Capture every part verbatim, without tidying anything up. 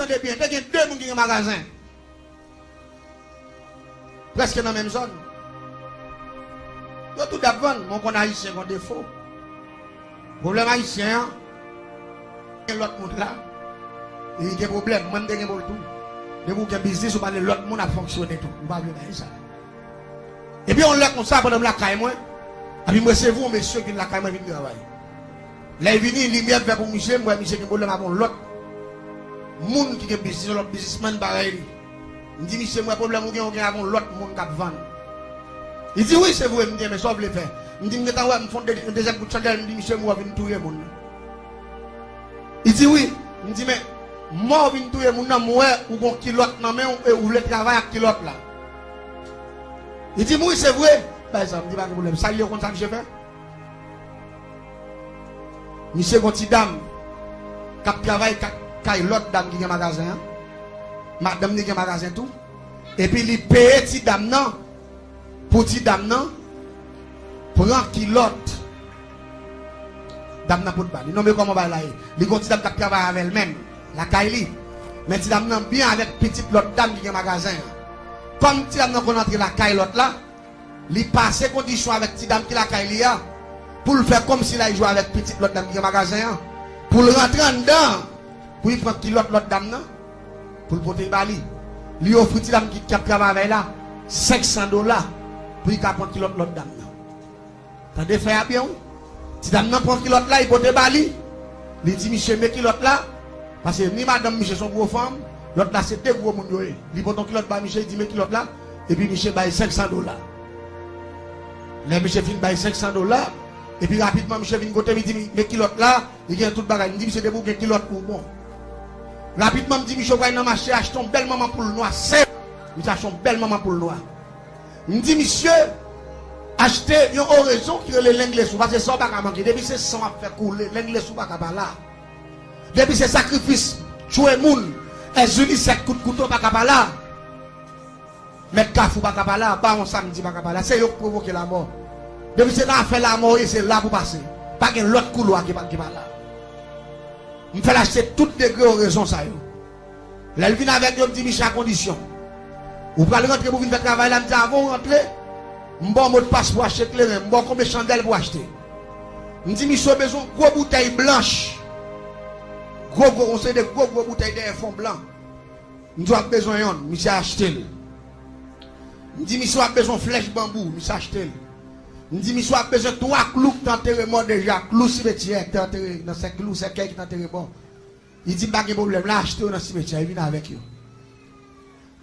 Tande byen, te gen de moun ki gen magazen. Prèske nan menm zòn. Yo tou t ap vann, men w konn Ayisyen gen yon defo. Pwoblèm Ayisyen an, gen lòt moun la, li gen pwoblèm. Mwen, m te gen pou l tou. Depi w gen biznis, ou pale lòt moun ap fonksyone tou. Ou pa vle bay sa. Epi yon lè konsa, pandan m lakay mwen, epi m resevwa yon mesye ki vin lakay mwen vin travay. Lè l vini, limyè vè pou misye, m wè misye gen pwoblèm avè yon lòt moun ki gen biznis, yon lòt biznismann parèy li. M di misye, m wè pwoblèm ou gen, ou gen avè yon lòt moun k ap vann. Li di, wi, se vre, m di, men sa w vle fè? M di, m gentan wè, m fè yon de-, yon dezyèm kout chandèl, m di, misye, m wè w vin touye moun nan. Li di, wi. M di, men, mò w vin touye moun nan, m wè ou gon kilòt nan men w e ou vle travay ak kilòt la. Li di m, wi, se vre. Bay sa, m di, pa gen pwoblèm. Sa l ye, ou konn sa misye fè? Misye gon ti dam k ap travay ka-, kay lòt dam ki gen magazen an. Madanm li gen magazen tou. Epi li peye ti dam nan pou ti dam nan pran kilòt dam nan pot ba li. Non, men kòman bagay la ye? Li gon ti dam k ap travay avè l menm lakay li. Men ti dam nan byen avèk pitit lòt dam ki gen magazen an. Kòm ti dam nan konn antre lakay lòt la, li pase kondisyon avèk ti dam ki lakay li a pou l fè kòmsi l al jwe avèk pitit lòt dam ki gen magazen an, pou l rantre anndan an, pou l pran kilòt lòt dam nan, pou l pote ba li. Li ofri ti dam ki, ki ap travay avè l la senk san dola pou li ka pran kilòt lòt dam nan. Tande fè a byen, wi. Ti dam nan pran kilòt la, li pote ba li. Li di misye, men kilòt la, paske ni madanm misye se yon gwo fanm, lòt la se de gwo moun yo ye. Li pote yon kilòt ba misye, li di, men kilòt la, epi misye bay senk san dola. Lè misye fin bay senk san dola, epi rapidman misye vin kote m, li di, men kilòt la, li gen tout bagay. M di misye, depi w gen kilòt ou bon. Rapidman, m di misye, w pral nan mache achte yon bèl manman poul nwa, senp. Misye achte yon bèl manman poul nwa. M di misye, achte yon orezon ki rele lenglesou, paske sa w pa ka manke. Depi se san w ap fè koule, lenglesou pa ka pa la. Depi se sakrifis, tchwe moun, èz inisèk, kout kouto pa ka pa la. Mèt Kafou pa ka pa la, Bawon Samdi pa ka pa la. Se yo k pwovoke lamò. Depi se nan afè lamò w ye, se la pou pase. Pa gen lòt koulwa ki pa, ki pa la. M fè l achte tout degre orezon sa yo. Lè l vin avèk yo, m di misye a kondisyon. Ou pral rantre pou vin fè travay la, m di avan w rantre, m ba w modpas pou achte kleren, m ba w konbyen chandèl pou achte. M di misye w bezwen yon gwo boutèy blanch. Gwo, gwo, yon seri de gwo, gwo boutèy dèyè fon blan. M di w ap bezwen yonn, misye achte l. M di misye w ap bezwen yon flèch banbou, misye achte l. M di misye w ap bezwen twa klou ki te antere mò deja, klou simetyè ki te antere nan sèk, klou sèkèy ki te antere mò. Li di m pa gen pwoblèm, l al achte yo nan simetyè, li vin avèk yo.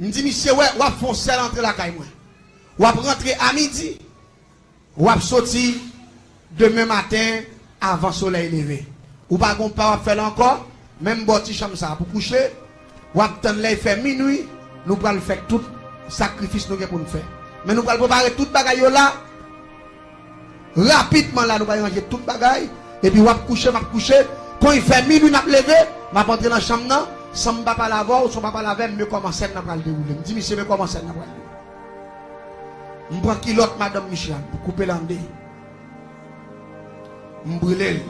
M di misye, wè, w ap fè yon sèl antre lakay mwen. W ap rantre a midi, w ap soti demen maten avan solèy leve. Ou pa gon pa w ap fè la ankò, menm bò ti chanm sa a pou kouche, w ap tann lè l fè minwi, nou pral fè tout sakrifis nou gen pou n fè. Men nou pral prepare tout bagay yo la. Rapidman la, nou pral ranje tout bagay, epi w ap kouche, m ap kouche. Kon l fè minwi, n ap leve, m ap antre nan chanm nan, san m pa pale avè w, san w pa pale avè m, men kòman sèn nan pral dewoule. M di misye, men kòman sèn nan pral dewoule. M pran kilòt madanm misye a, m koupe l an de. M brile l.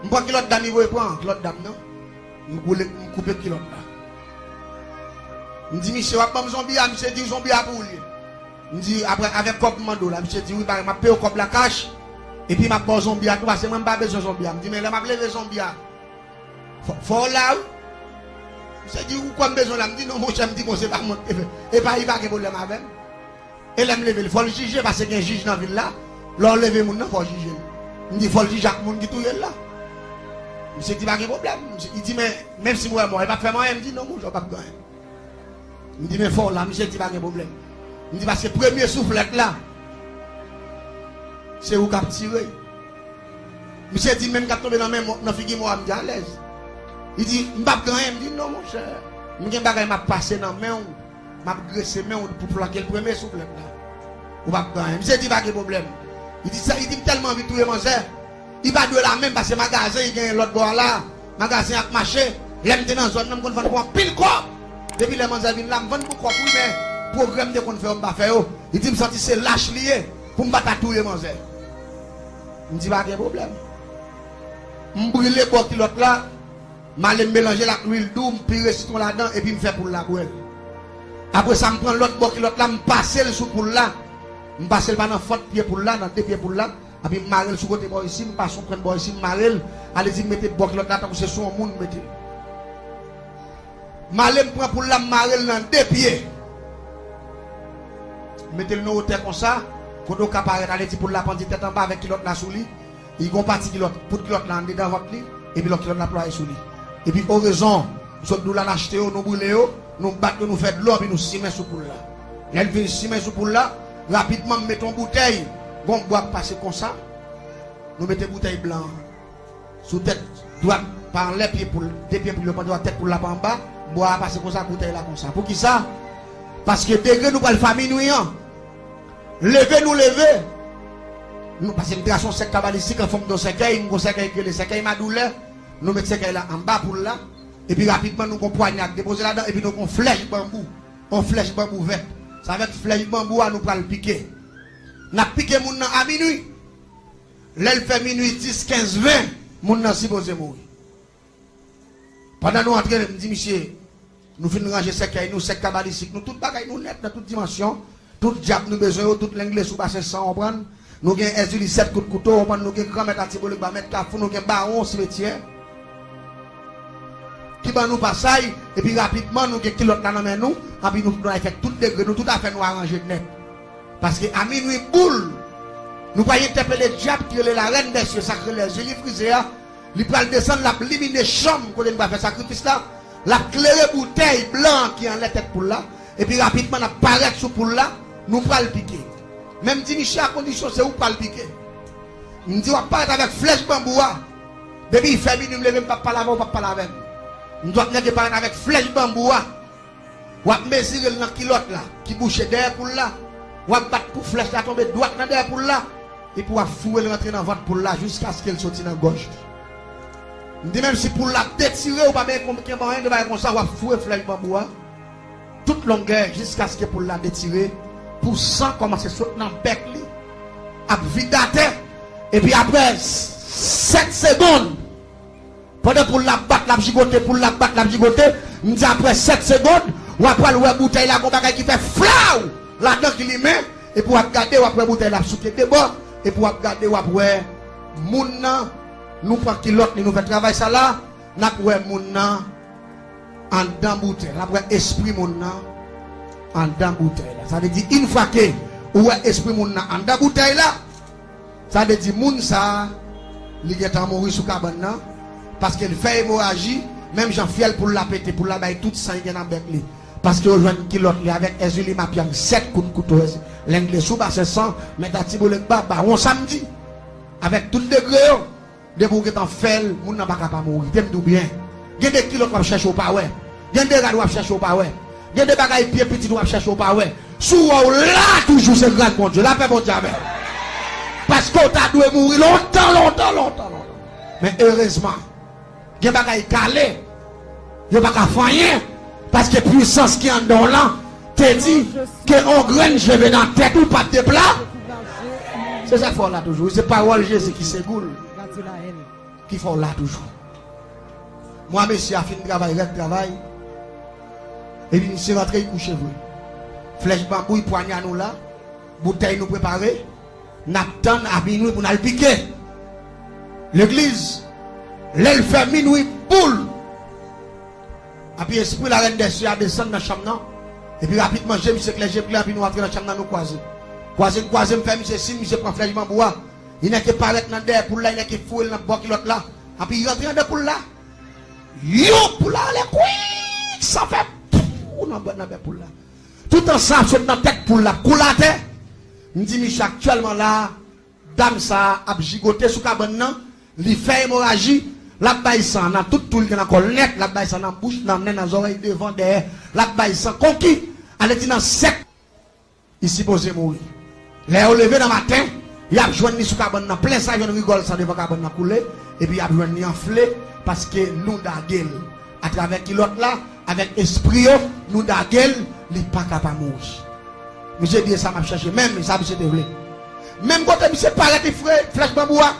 M pran kilòt dam li voye pran, kilòt dam nan. M boule, m koupe kilòt la. M di misye, w ap ban m zonbi a? Misye di zonbi a pou ou l ye. M di, apre, avèk kòb m mande w la, misye di, wi, parèy m ap peye w kòb la kach, epi m ap ba w zonbi a tou, paske mwen m pa bezwen zonbi a. M di, men lè m ap leve zonbi a, fò, fò w la, wi. Misye di, ou kwè m bezwen w la? M di, non, monchè, m di, bon, se pa mwen k te fè. E pa, li pa gen pwoblèm avè m. E lè m leve l, fò l jije, paske gen jij nan vil la. Lè w leve moun nan, fò w jije l. M di, fò l jije ak moun ki touye l la. Misye di, pa gen pwoblèm. Misye, li di, men, menm si m wè mò, e p ap fè m anyen. M di, non, monchè, w p ap gen anyen. M di, men fò w la, misye di pa gen pwoblèm. M di, paske premye souflèt la, se ou k ap tire. Misye di, men m k ap tonbe nan men mò, nan figi mò a, m di, alèz. Li di, m p ap gen anyen. M di, non, monchè, m gen bagay m ap pase nan men w, m ap grese men w pou flanke l premye souflèt la. Ou p ap gen anyen. Misye di, pa gen pwoblèm. Li di, sa, li di, m tèlman anvi touye manzè. Li pa dwe la menm, paske magazen li genyen lòt bò a la. Magazen ap mache. Lè m te nan zòn nan, m konn vann pou anpil kòb. Depi lè manzè vin la, m vann pou kòb, wi, men pwogrè m te konn fè yo, m pa fè yo. Li di m santi se lach li ye pou m pa ta touye manzè. M di pa gen pwoblèm. M brile bò kilòt la. M ale m melanje l ak lwil dou, m pire sitwon ladan, epi m fè poul la bwè l. Apre sa, m pran lòt bò kilòt la, m pase l sou poul la. M pase l pa nan fant pye poul la, nan de pye poul la. Epi m mare l sou kote bò isi, m pase yon prann bò isi, m mare l. Ale di m mete bò kilòt la tankou se sou yon moun m mete l. M ale m pran poul la, m mare l nan de pye. M mete l nan wotè konsa, kote w ka parèt, ale di poul la pandye tèt anba avèk kilòt la sou li. Li gon pati kilòt, bout kilòt la anndedan vant li, epi lòt kilòt la plwaye sou li. Epi orezon, m sot di w la n achte yo, nou brile yo, nou bat yo, nou fè dlo, epi nou simen sou poul la. Lè n fin simen sou poul la, rapidman m mete yon boutèy, gon bwa k pase konsa, nou mete boutèy blan an sou tèt dwat, pa anlè pye poul, de pye poul yo pa dwat, tèt poul la pa anba, bwa a pase konsa, boutèy la konsa. Poukisa? Paske degre nou pral fè a minwi an, leve nou leve, nou, paske m trase yon sèk kabalistik an fòm de sèkèy, m gon sèkèy ki rele sèkèy madoulè, nou met sèkèy la anba poul la, epi rapidman nou gon pwanya k depoze ladan, epi nou gon flèch banbou, yon flèch banbou vèt. Sa vèt flèch banbou a nou pral pike. N ap pike moun nan a minwi. Lè l fè minwi dis, kenz, ven, moun nan sipoze mouri. Pandan nou antre, m di misye, nou fin ranje sèkèy nou, sèk kabalistik nou, tout bagay nou nèt nan tout dimansyon, tout djab nou bezwen yo, tout lengle sou basen san, w konprann? Nou gen Èzili sèt kout kouto, w konprann? Nou gen granmèt Atibolegba, mèt Kafou, nou gen bawon simetyè. Ki ban nou pasay, epi rapidman nou gen kilòt la nan men nou, anpi nou, nou al fè tout degre, nou tout afè nou aranje nèt. Paske a minwi boul, nou pral entèpele dyab ki rele Larèn dè sye, sa k rele Èzili frize a, li pral desann, l ap limine chanm kote nou pral fè sakrifis la, l ap klere boutèy blan an ki anlè tèt poul la, epi rapidman n ap parèt sou poul la, nou pral pike. Men m di misye a kondisyon se ou k pral pike. M di w ap parèt avèk flèch banbou a. Depi fè minwi m leve m p ap pale avè w, w p ap pale avè m. M di w ap nèk parèt avèk flèch banbou a. W ap mezire l nan kilòt la, ki bouche dèyè poul la. W ap bat pou flèch la tonbe dwat nan dèyè poul la. Epi w ap foure l rantre nan vant poul la jiskaske l soti nan gòj li. M di menm si poul la ap detire, ou pa bezwen kenbe anyen de bagay konsa, w ap foure flèch banbou a. Tout longè jiskaske poul la detire, pou san kòmanse sot nan bèk li, ap vide atè, epi apre sèt segonn, pandan poul la ap bat, l ap jigote, poul la ap bat, l ap jigote, m di apre sèt segonn, w ap pral wè boutèy la gon bagay ki fè flaw ladan ki limen, epi w ap gade, w ap wè boutèy la ap souke de bò, epi w ap gade, w ap wè moun nan, nou pran kilòt li, nou fè travay sa la, n ap wè moun nan anndan boutèy la. N ap wè espri moun nan anndan boutèy la. Sa vle di, yon fwa ke ou wè espri moun nan anndan boutèy la, sa vle di moun sa a, li gentan mouri sou kabann nan, paske l fè emoraji, menm jan fyèl poul la pete, poul la bay tout san li gen nan bèk li. Paske yo jwenn kilòt li avèk Èzili Mapyang, sèt kout kouto, lengle sou basen san, mèt Atibolegba, bawon samdi, avèk tout degre yo. Depi w gentan fè l, moun nan pa ka pa mouri. Te m di w byen. Gen de kilòt w ap chèche w pa wè. Gen de rad w ap chèche w pa wè. Gen de bagay pye pitit w ap chèche w pa wè. Si w wè w la toujou, se gras Bondye. Lapè Bondye avè w. Paske w ta dwe mouri lontan, lontan, lontan, lontan. Men erezman, gen bagay kale. Yo pa ka fè anyen. Paske pwisans ki anndan w lan te di ke yon grenn cheve nan tèt ou p ap depla. Se sa k fè w la toujou. Se pawòl Jezi ki segou l, ki fè w la toujou. Mwa mesye a fin travay, rèd travay. Epi misye rantre, li kouche vre. Flèch banbou, li pwanya nou la. Boutèy nou prepare. N ap tann a minwi pou n al pike legliz. Lè l fè minwi boul, epi espri Larèn dè sye a desann nan chanm nan. Epi rapidman, je misye klè, je m klè, epi nou antre nan chanm nan, nou kwaze. Kwaze n kwaze, m fè misye siy, misye pran flèch banbou a. Li nèke parèt nan dèyè poul la, li nèke foure l nan bò kilòt la. Epi li rantre anndan poul la. Yon poul la anlè kwik, san fè pou nan bò, nan bèk poul la. Toutan san ap sot nan tèt poul la, ap koule atè. M di misye aktyèlman la, dam sa a ap jigote sou kabann nan, li fè emoraji, l ap bay san nan tout twou li gen nan kò l nèt, l ap bay san nan bouch, nan nen, nan zòrèy, devan, dèyè, l ap bay san konki, ale di nan sèt, li sipoze mouri. Lè yo leve nan maten, y ap jwenn li sou kabann nan plen san, jwenn rigòl san devan kabann nan koule, epi y ap jwenn li anfle, paske nou dage l. Atravè kilòt la, avèk espri yo, nou dage l, li pa ka pa mouri. Misye di, e sa m ap chèche menm, e sa misye te vle. Menm kote misye parèt, li foure flèch banbou a,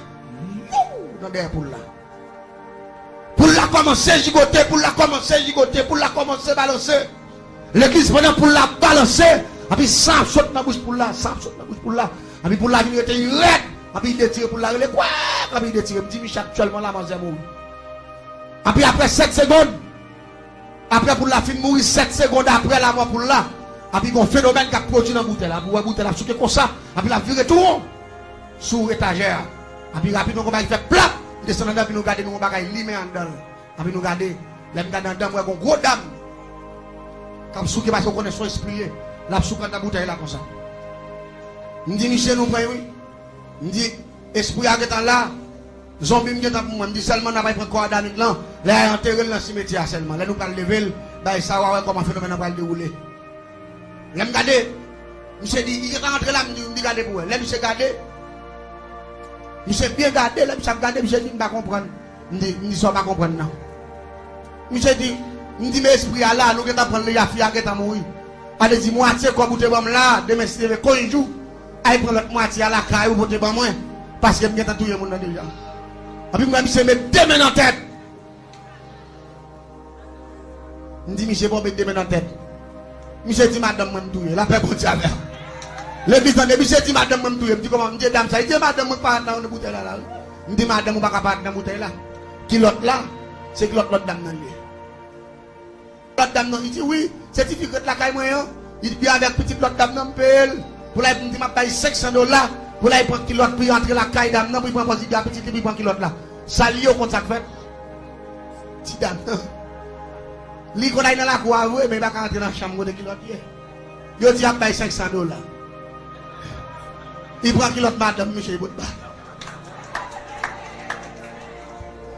yow, nan dèyè poul la. Poul la Kòmanse jigote, poul la kòmanse jigote, poul la kòmanse balanse. Legliz, pandan poul la ap balanse, epi san ap sot nan bouch poul la, san ap sot nan bouch poul la. Epi poul la vin rete rèd, epi li detire, poul la rele kwèk, epi li detire. M di Michel aktyèlman la manzè mouri. Epi apre sèt segonn, apre poul la fin mouri, sèt segonn apre lanmò poul la, epi gon fenomèn k ap pwodui nan boutèy la. Epi w wè boutèy la ap souke konsa, epi l ap vire tou won sou etajè a. Epi rapidman gon bagay fè plap, desann anndan, epi nou gade nou gon bagay limen anndan l. Epi nou gade, lè m gade anndan, m wè gon gwo dam k ap souke, paske w konnen se yon espri ye. L ap souke anndan boutèy la konsa. M di misye nou pran wi. M di, espri a gentan la, zonbi m gentan pou mwen. M di sèlman n ap al pran kò Adamik lan, lè y al antere l nan simetyè a sèlman. Lè nou pral leve l, bay sa w a wè kòman fenomèn nan pral dewoule. Lè m gade, misye di, li gentan antre la, m di, m di gade pou wè. Lè misye gade, misye byen gade, lè misye ap gade, misye di, m pa konprann. M di, m di, sa w pa konprann nan. Misye di, m di, men espri a la, nou gentan pran l deja, fi a gentan mouri. A vle di, mwatye kòb ou te ban m la, demen si Dye vle, konjou, al pran lòt mwatye a lakay ou pote ban mwen, paske m gentan touye moun nan deja. Epi m wè misye met de men nan tèt. M di misye, bon, met de men nan tèt. Misye di, madanm mwen m touye, lapè Bondye avè w. Legliz, tande, misye di, madanm mwen m touye. M di, kòman? M di, e dam sa? Li di, e madanm mwen k parèt nan boutèy la, la, wi. M di, madanm ou pa ka parèt nan boutèy la. Kilòt la, se kilòt lòt dam nan li ye. Lòt dam nan, li di, wi, se ti fi k ret lakay mwen an. Li di, avèk pitit lòt dam nan, m peye l. Pou l al, m di, m ap bay senk san dola. Pou l al pran kilòt, pou l antre lakay dam nan, pou l pran pòz li di a pitit li, pou l pran kilòt la. Sa l ye, w konn sa k fèt? Ti dam nan. Li konn al nan lakou a vre, men li pa ka antre nan chanm kote kilòt ye. Yo di ap bay senk san dola. Li pran kilòt madanm misye, li bout ba.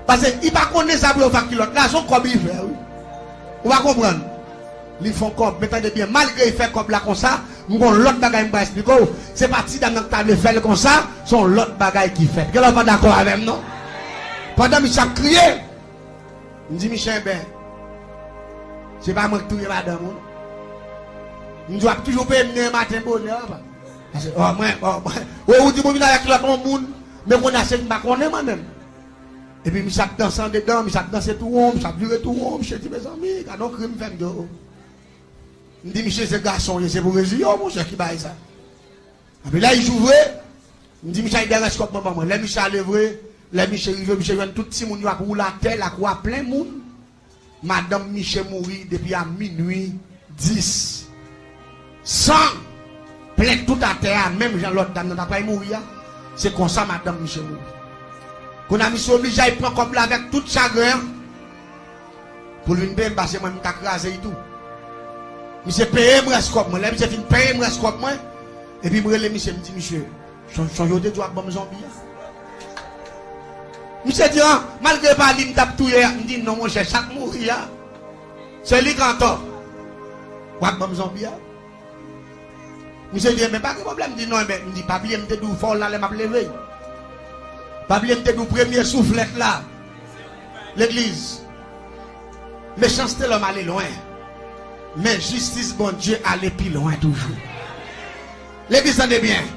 Paske li pa konnen sa pou yo fè ak kilòt la, se yon kòb li fè, wi. Ou pa konprann? Li fè yon kòb, men tande byen, malgre li fè kòb la konsa, m gon lòt bagay m pral eksplike w. Se pa ti dam nan ki ta vle fè l konsa, se yon lòt bagay ki fèt. Gen lè w pa dakò avè m, non? Pandan misye ap kriye, m di, misye, enben, se pa mwen ki touye madanm ou, non. M di, w ap toujou peye m demen maten bonè, papa. Paske, o, mwen, o, mwen, o, ou di m w vin avèk lòt yon moun, men kounye a se m pa konnen mwen menm. Epi misye ap danse andedan, misye ap danse tou won, misye ap vire tou won, misye di, mezanmi, gade yon krim fè m di, o. M di, misye, se gason w ye, se pou reziye w, monchè, ki bagay sa. Epi lè jou vre, m di, misye, al bay rès kòb mwen ban mwen. Lè misye ale vre, lè misye rive, misye jwenn tout timoun yo ap woule atè, lakou a plen moun. Madanm misye mouri depi a minui dis. San plen tout atè a, menm jan lòt dam nan ta pral mouri a. Se konsa madanm misye mouri. Kounye a misye oblije al pran kòb la avèk tout chagren an. Pou l vin peye m, paske mwen, m ka kraze l tou. Misye peye m rès kòb mwen. Lè misye fin peye m rès kòb mwen, epi m rele misye, m di, misye, Son-, sonje w te di w ap ban m zonbi a? Misye di, an, malgre pa li m t ap touye a. M di, non, monchè, sa k mouri a, se li k antò. W ap ban m zonbi a? Misye di, enben, pa gen pwoblèm. M di, non, enben, m di, pa bliye m te di w fò w la lè m ap leve. Pa bliye m te di w premye souflèt la. Legliz, mechanste lòm ale lwen, men jistis Bondye ale pi lwen toujou. Legliz, tande byen.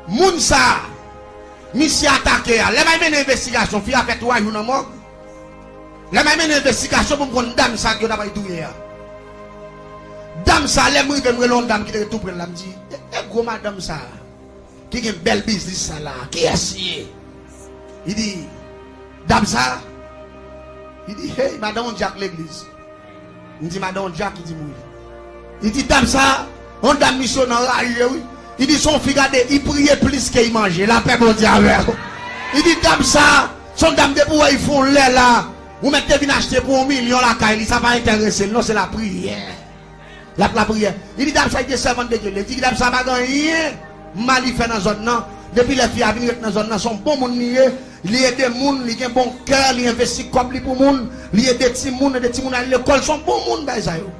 Moun sa a, misye atake a, lè m al mennen envestigasyon, fi a fè twa jou nan mòg. Lè m al mennen envestigasyon pou m konn dam sa a ke yo ta pral touye a. Dam sa a, lè m rive, m rele yon dam ki te ret tou pre l la, m di, e, e gwo madanm sa a ki gen bèl biznis sa la, kiyès li ye? Li di, dam sa? Li di, hey, madan yon dyak legliz. M di, madan yon dyak? Li di m wi. Li di, dam sa, yon dam misye nan raje wi. Li di, se yon fi, gade, li priye plis ke li manje. Lapè Bondye avè w. Li di, dam sa, se yon dam depi w wè li fè yon lè la, ou mèt te vin achte pou yon milyon lakay li, sa pa enterese l non, se lapriyè. L ap lapriyè. Li di dam sa, li te sèvant de Dye. Li di dam sa pa gen anyen mal li fè nan zòn nan. Depi lè fi a vin ret nan zòn nan, se yon bon moun li ye. Li ede moun, li gen bon kè, li envesti kòb li pou moun, li ede timoun, ede timoun al lekòl, se yon bon moun, bagay sa yo.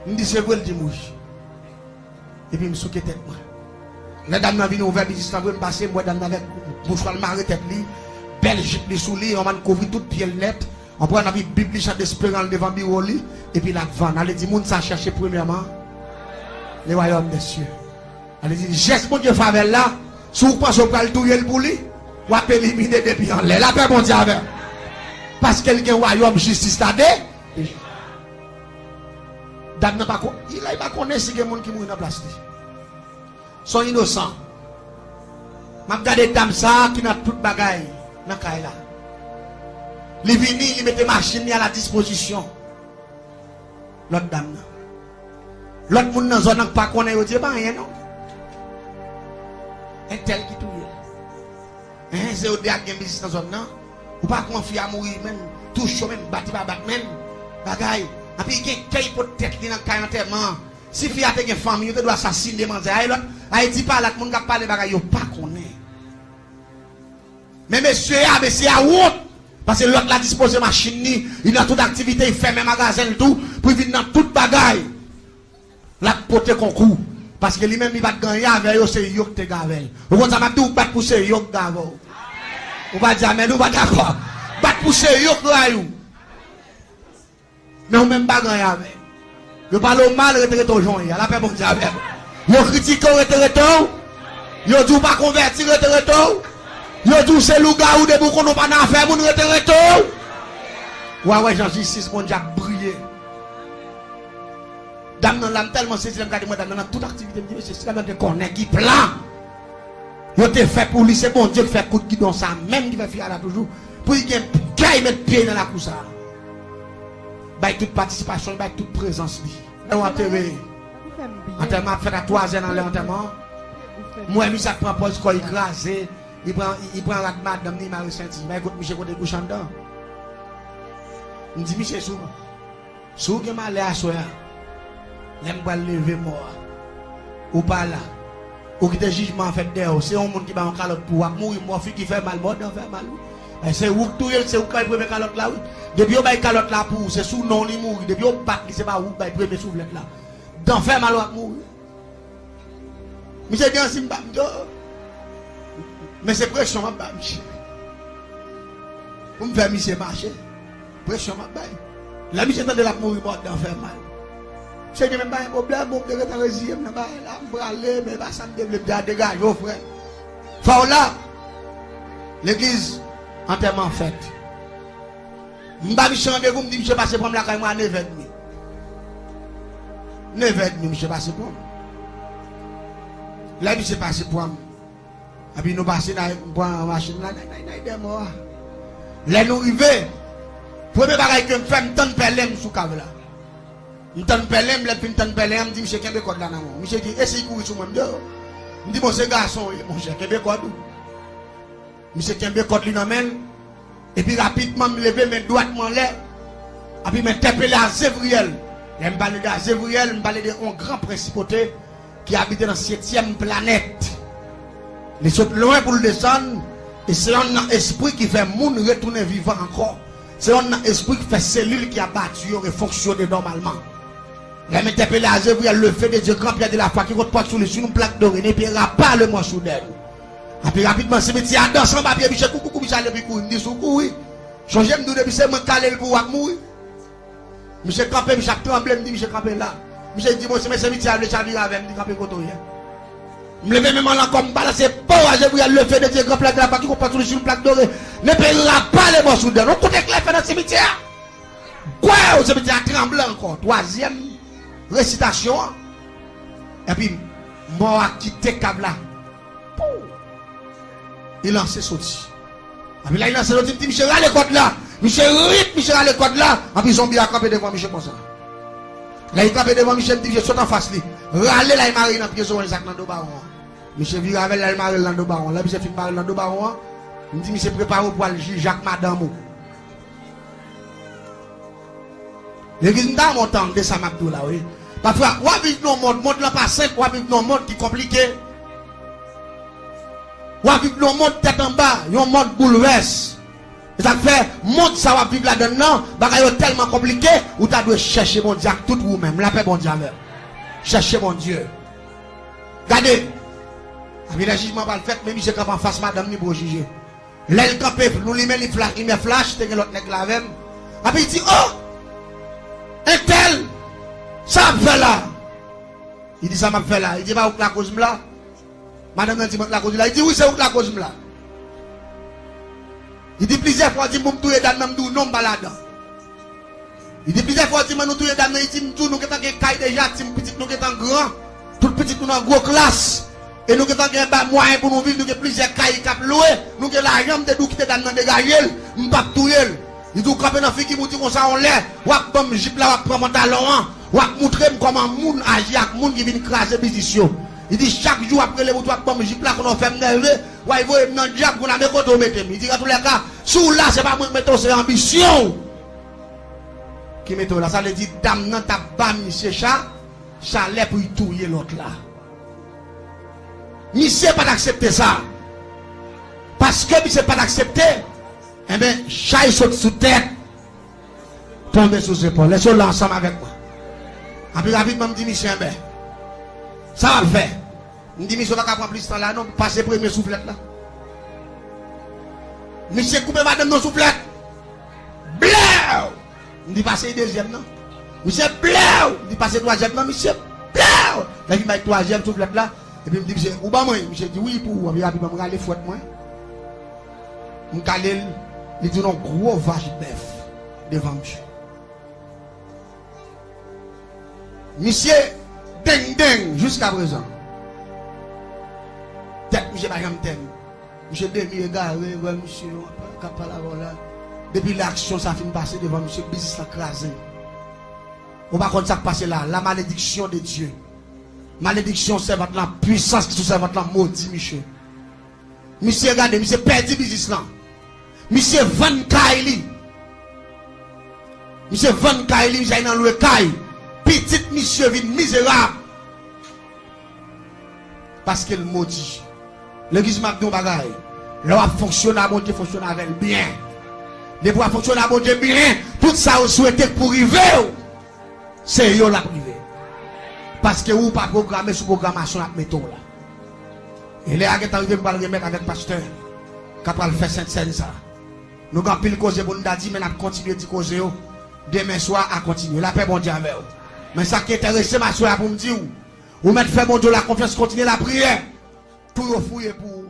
M di, se vre? L di m wi. Epi m souke tèt mwen. Lè dam nan vin ouvè biznis lan vre, m pase, m wè dam nan avèk mouchwa l mare tèt li, bèl jip li sou li, yon mann kouvri tout pye l nèt. Anpwen nan Bib, Bib li chante esperan l devan biwo li, epi l ap vann. Ale di moun sa chèche premyèman le royaume des cieux. Ale di jès Bondye favè l la, si w panse w pral touye l pou li, w ap elimine depi anlè. Lapè Bondye avè w. Paske l gen wayòm jistis la de. Dam nan pa kon, li la, li pa konnen si gen moun ki mouri nan plas li. Se yon inosan. M ap gade dam sa a ki nan tout bagay nan kay la. Li vini, li mete machin li a la dispozisyon lòt dam nan. Lòt moun nan zòn nan k pa konnen yo di, "E pa anyen non. Entèl ki touye l." Enhen, se yo de a k gen biznis nan zòn nan. Ou pa kwè fi a mouri menm, touch yo menm, bat li pa bat menm. Bagay. Anpi gen kè li pot tèt li nan kay antèman an. Si fi a te gen fanmi, yo te dwe asasinen manzè a. E lòt, Ayiti pa la, moun k ap pale bagay yo pa konnen. Men mesye a, mesye a wont. Paske lòt la dispoze machin li, li nan tout aktivite, li fèmen magazen l tou, pou li vin nan tout bagay. L ap pote konkou. Paske li menm li pa t gen anyen avè yo, se yo k te gave l. Ou konn sa m ap di w, bat pou se yo k gave w. Ou pa di amèn, ou pa dakò. Bat pou se yo k rayi w. Men ou menm pa gen anyen avè yo. Yo pale w mal, rete rete w jan w ye a. Lapè Bondye avè w. Yo kritike w, rete rete w. Yo di w pa konvèti, rete rete w. Yo di w se lougawou, depi w konnen w pa nan afè moun, rete rete w. W a wè jan jistis Bondye ap briye. Dam nan la, m tèlman sezi lè m gade mwen dam nan nan tout aktivite, m di, "Mesye, si dam nan te konnen ki plan yo te fè pou li, se Bondye ki fè kout gidon sa a menm ki fè fi a la toujou, pou li gen kè li met pye nan lakou sa a." Bay tout patisipasyon, bay tout prezans li. Lè w antere, antèman ap fèt a twazè nan lè antèman an. M wè misye ap pran pòz kò li kraze, li pran, li pran rad madanm li, li mare senti, bay kot misye kote l kouche anndan. M di misye sou Si w gen malè aswè a, lè m pral leve mò a, ou pa la. Ou kite jijman an fèt dèyè w. Se yon moun ki ba yon kalòt pou w ap mouri, mò figi fè mal, mò dan fè mal, wi. Men se ou k touye l, se ou k bay premye kalòt la, wi. Depi yo bay kalòt la pou ou, se sou non w li mouri. Depi yo bat li, se pa ou k bay premye souflèt la. Dan fè mal, w ap mouri. Misye gen ansi m pa m di, oh. Men se presyon m ap ba misye. Pou m fè misye mache. Presyon m ap bay. Lè misye tande l ap mouri, mò dan fè mal. Misye di, men m pa gen pwoblèm, bon, m te gentan reziye m nan bagay la, m prale, men e pa sa m te vle, m te a degaje w, frè. Fò w la. Legliz, antèman fèt. M ba misye randevou, m di misye pase pran m lakay mwen a nevè edmi. Nevè edmi, misye pase pran m. Lè misye pase pran m, epi nou pase, n a, m pran machin la, n a, n a, n a dèyè mò a. Lè nou rive, premye bagay ke m fè, m tann pèlen m sou kav la. M tann pèlen m, lè m fin tann pèlen an, m di misye kenbe kòd la nan men w. Misye di, e si l kouri sou mwen? M di, oh. M di, bon, se gason w ye, monchè, kenbe kòd ou. Misye kenbe kòd li nan men l. Epi rapidman, m leve men dwat mwen anlè. Epi m entèpele Azevriyèl. Lè m pale de Azevriyèl, m pale de yon gran prensipote ki abite nan setyèm planèt. Li sot lwen pou l desann, e se yonn nan espri ki fè moun retounen vivan ankò. Se yonn nan espri ki fè selil ki abati yo refonksyone nòmalman. Lè m entèpele Azevriyèl, le feu de Dieu, grand pierre de la foi, quiconque porte sur lui une plaque dorée ne périra pas le mort soudain. Epi rapidman, simityè a danse anba pye misye, kou, kou, kou, misye ale epi kouri. M di, si w kouri. Sonje m di w depi se mwen k kale l pou w ap mouri. Misye kanpe, misye ap tranble, m di misye kanpe la. Misye di, bon, si mesye simityè a vle chavire avè m, m di kanpe kote w ye. M leve men m anlè ankò, m balanse po, Azevriyèl, le feu de Dieu, grand pierre de la foi, quiconque porte sur lui une plaque dorée ne périra pas le mort soudain. Yon kout eklè fè nan simityè a. Gwèw, simityè a tranble ankò. Twazyèm resitasyon an. Epi mò a kite kav la. Pou! Li lanse soti. Epi lè li lanse soti, m di misye rale kòd la. Misye rit, misye rale kòd la. Epi zonbi a kanpe devan misye konsa. Lè li kanpe devan misye, m di misye sot anfas li. Rale l al mare l nan pye zoranj sa k nan do bawon an. Misye vire avè l, l al mare l nan do bawon. Lè misye fin mare l nan do bawon an, m di misye prepare w pou al jije ak madanm ou. Legliz, m ta renmen w tande sa m ap di w la, wi. Pafwa, w ap viv nan yon mond, mond lan pa senp, w ap viv nan yon mond ki konplike. W ap viv nan yon mond tèt anba, yon mond boulvès. E sa k fè, mond sa w ap viv ladann nan, bagay yo tèlman konplike, ou ta dwe chèche Bondye ak tout ou menm. Lapè Bondye avè w. Chèche Bondye. Gade, epi lè jijman pral fèt, men misye kanpe anfas madanm li pou yo jije. Lè l kanpe, nou limen li fla-, limyè flach, te gen lòt nèg la avè m. Epi li di, oh! Entèl, sa w ap fè la? Li di, sa m ap fè la? Li di, e pa ou k lakoz m la? Madanm nan di, mwen k lakoz li la? Li di, wi, se ou k lakoz m la. Li di plizyè fwa, di m pou m touye dam nan, m di w non, m pa ladan. Li di plizyè fwa, di m an nou touye dam nan, li di m tou nou gentan gen kay deja, ti pitit nou gentan gran, tout pitit nou nan gwo klas, e nou gentan gen ba mwayen pou nou viv, nou gen plizyè kay k ap lwe, nou gen lajan, m te di w kite dam nan degaje l, m p ap touye l. Li di w kanpe nan figi m, ou di konsa yon lè, w ap ban m jip la, w ap pran pantalon an, w ap moutre m kòman moun aji ak moun ki vin kraze biznis yo. Li di chak jou w ap rele m, ou di w ap ban m jip la, kounye a w fè m nève, w al voye m nan dyab, kounye a men kote w mete m. Li di antoulèka, si w la, se pa mwen k mete w, se anbisyon w ki mete w la. Sa vle di dam nan t ap ba misye cha, chalè pou l touye lòt la. Misye pa t aksepte sa. Paske misye pa t aksepte, enben, chay sot sou tèt, tonbe sou zepòl. Èske w la ansanm avèk mwen? Anpi rapidman, m di misye, enben, sa w ap fè? M di misye, w pa ka pran plis tan la non, pase premye souflèt la. Misye koupe madanm nan souflèt. Blèw! M di pase dezyèm nan. Misye blèw! M di pase twazyèm nan, misye blèw! Lè vin bay twazyèm souflèt la, epi m di misye, ou ban mwen, misye di wi pou ou, anpi rapidman m rale fwèt mwen. M kale l, li tounen yon gwo vach bèf devan misye. Misye deng deng jiska prezan. Tèt misye pa janm tèt. Misye demi egare, wè misye k ap pale avè w la. Depi lè aksyon sa fin pase devan misye, biznis lan kraze. Ou pa konn sa k pase la. La malédiction de Dieu. Malediksyon sèvant lan, pwisans ki sou sèvant lan modi misye. Misye gade, misye pèdi biznis lan. Misye vann kay li. Misye vann kay li, misye al nan lwe kay. Pitit misye vin mizerab. Paske l modi. Legliz, m ap di w yon bagay. Lè w ap fonksyone a Bondye, fonksyone avè l byen. Depi w ap fonksyone a Bondye byen, tout sa w swete k pou rive w, se yo l ap rive. Paske ou pa pwograme sou pwogramasyon l ap mete w la. E lè a gentan rive, m pral remèt avèk pastè k ap pral fè sentsèn sa. Nou gen anpil koze pou n ta di, men n ap kontinye di koze yo. Demen swa a kontinye. Lapè Bondye avè w. Men sa k enterese m aswè a pou m di w, ou mèt fè Bondye w la konfyans, kontinye lapriyè pou yo fouye pou ou.